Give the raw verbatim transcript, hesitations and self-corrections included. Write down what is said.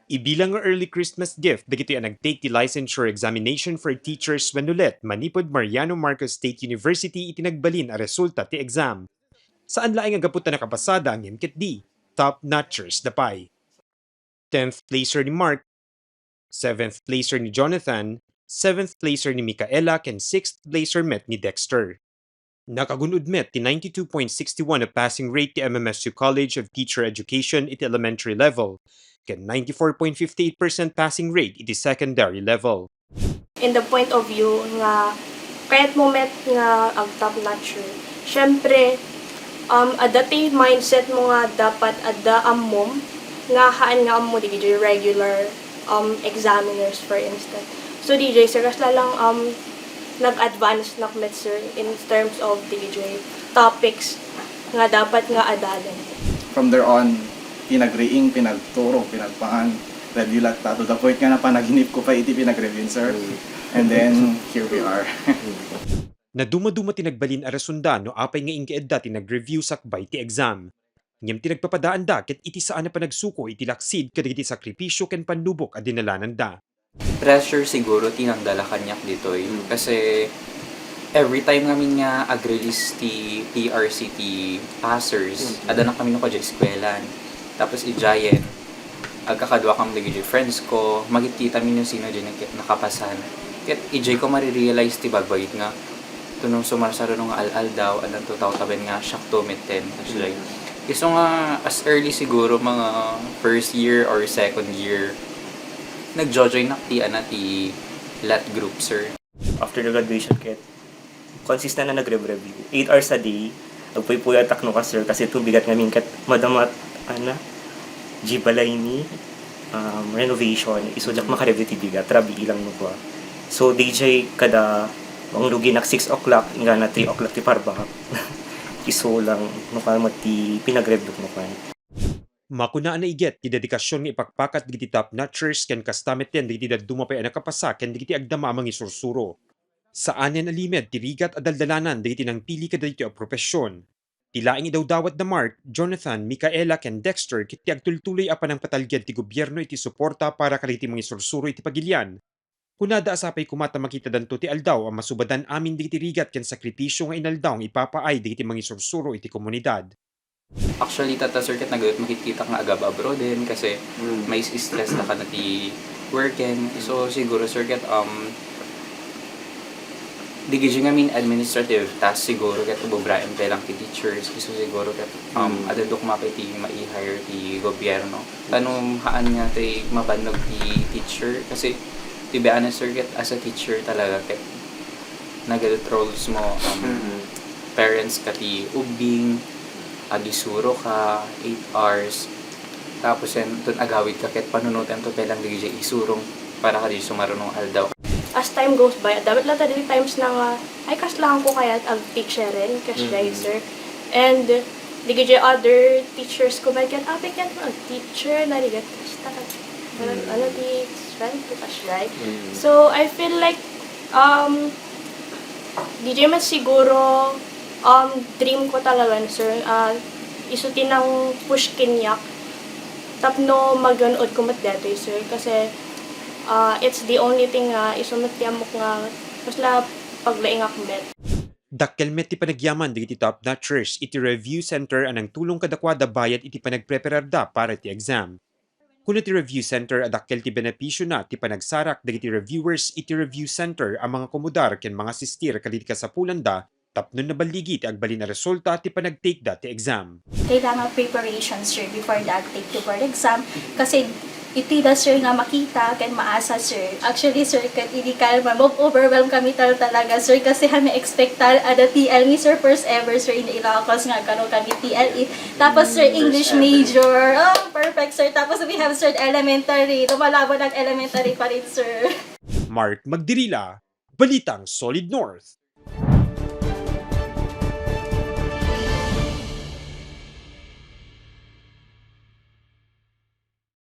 Ibilang nga early Christmas gift dagitoy a nag-take ti licensure examination for teachers wenno let manipud Mariano Marcos State University iti nagbalin a resulta ti exam. Saan laeng a gapu ta nakapasada ngem ketdi top notchers da pay. Tenth placer ni Mark, seventh placer ni Jonathan, seventh placer ni Micaela, ken sixth placer met ni Dexter. Nakagun-od met ti ninety-two point six one a passing rate ti M M S U College of Teacher Education iti elementary level, ken ninety-four point fifty-eight percent passing rate iti secondary level. In the point of view nga kayat mo met nga ag-top notcher, syempre, um, adda ti mindset mo nga dapat adda ammom nga haan nga ammo dagiti regular, um, examiners, for instance. So, D J, sir, kasla lang, um, nag-advance nak met, sir, in terms of D J topics nga dapat nga adalan. From there on, pinagriing, pinagturo, pinagpaan, review latta, to the point nga napanaginip ko pa iti pinag-review, sir. And then, here we are. Nadumaduma ti nagbalin a rasonda no apay nga inggaedda ti nag-review sakbay ti exam. Ngem ti nagpapadaanda ket iti saan a panagsuko iti laksid kadagiti sakripisio ken pannubok a dinalananda. Pressure siguro ti nangdala kaniak ditoy. Mm. Kasi every time ngamin nga ag-release ti P R C ti passers, mm, adda na kami no kadya eskwelaen. Tapos idiayen, agkakaduakami dagiti friends ko, makitkitakami no sino diay nakapasan. Ket idiay ko marirealize ti bagbagik nga, to no sumarsaruno nga al-aldaw, addanto tawtaben nga siakto metten, kasdiay. Mm. Isu nga as early siguro mga first year or second year, nagjo-join nak ti, ana, ti lat group, sir. After the graduation, ket consistent na nagre-review. Eight hours a day, agpuypuyatak no ka, sir, kasi too bigat ngamin ket madama, ana, diay balaymi, um, renovation, isu diak makareview ti bigat, rabii lang no kua. So, D J kada, mangruginak six o'clock, inggana three o'clock ti parbak. Isu lang, no kua met ti pinag-review no kua. Makuna a naiget ti dedikasion nga ipakpakat dagiti top notchers ken kasta metten dagiti dadduma pay a nakapasa ken dagiti agdama a mangisursuro. Saanen a limed ti rigat a daldalanan dagiti nangpili kadaytoy a profesion. Ti laeng idawdawat da Mark, Jonathan, Micaela, ken Dexter ket ti agtultuloy a panangpatalged ti gobierno iti suporta para kadagiti mangisursuro iti pagilian. Kunada a sapay koma ta makitadanto ti aldaw a masubadan amin dagiti rigat ken sakripisio nga inaldaw nga ipapaay dagiti mangisursuro iti komunidad. Actually, tatta, sir, ket nagayo't makitkitak nga agab-abroaden kasi, mm, mais-stress da kada ti worken. So, siguro, sir, ket, um, dagiti ngamin administrative task siguro ket ububraen pay lang ti teachers. Isu siguro ket, um, mm, adda koma pay ti mai-hire ti gobierno. Ta no haan nga ti mabannog ti teacher kasi, to be honest, sir, ket as a teacher talaga ket nagayo't roles mo, um, mm, parents ka ti ubbing, agisuro ka, eight hours, tapos yan, ton agawid ka ket panunoten to pay lang dagiti isurong para kadi sumaruno nga aldaw. As time goes by, adda met latta dagiti times na nga, ay, kasla ko kayat ag-teacheren, kasdiay, mm, sir. And dagiti other teachers ko met ket, apay ket ag-teacher, narigat kasta, ano, mm, ano ti strength to kasdiay. Mm. So, I feel like, um, D J met siguro, um, dream ko talaga, sir. Ah, isu ti nang-push kaniak tapno magun-od ko met daytoy, sir. Kasi, ah, it's the only thing nga isu met ti ammok nga kasla paglaingak met. Dakkel met ti panagyaman dagiti top notchers iti review center a nangtulong kadakuada bayat iti panagprepararda para iti exam. Kuna ti review center a dakkel ti benepisiona ti panagsarak dagiti reviewers iti review center a mangakomodar ken mangasistir kadagiti kasapulanda tapno naballigi ti agbalin a resulta ti panagtakeda ti exam. Kailangan preparation, sir, before the take to board exam. Kasi iti da, sir, nga makita ken maasa, sir. Actually, sir, ket idi kalman, ma-overwhelm kami tal talaga, sir, kasi kami expectar ada T L mi, sir, first ever, sir, in Ilocos nga agkano kami T L E. Tapos, sir, English major. Oh, perfect, sir. Tapos we have, sir, elementary. Lumalaban ang elementary pa rin, sir. Mark Magdirila, Balitang Solid North.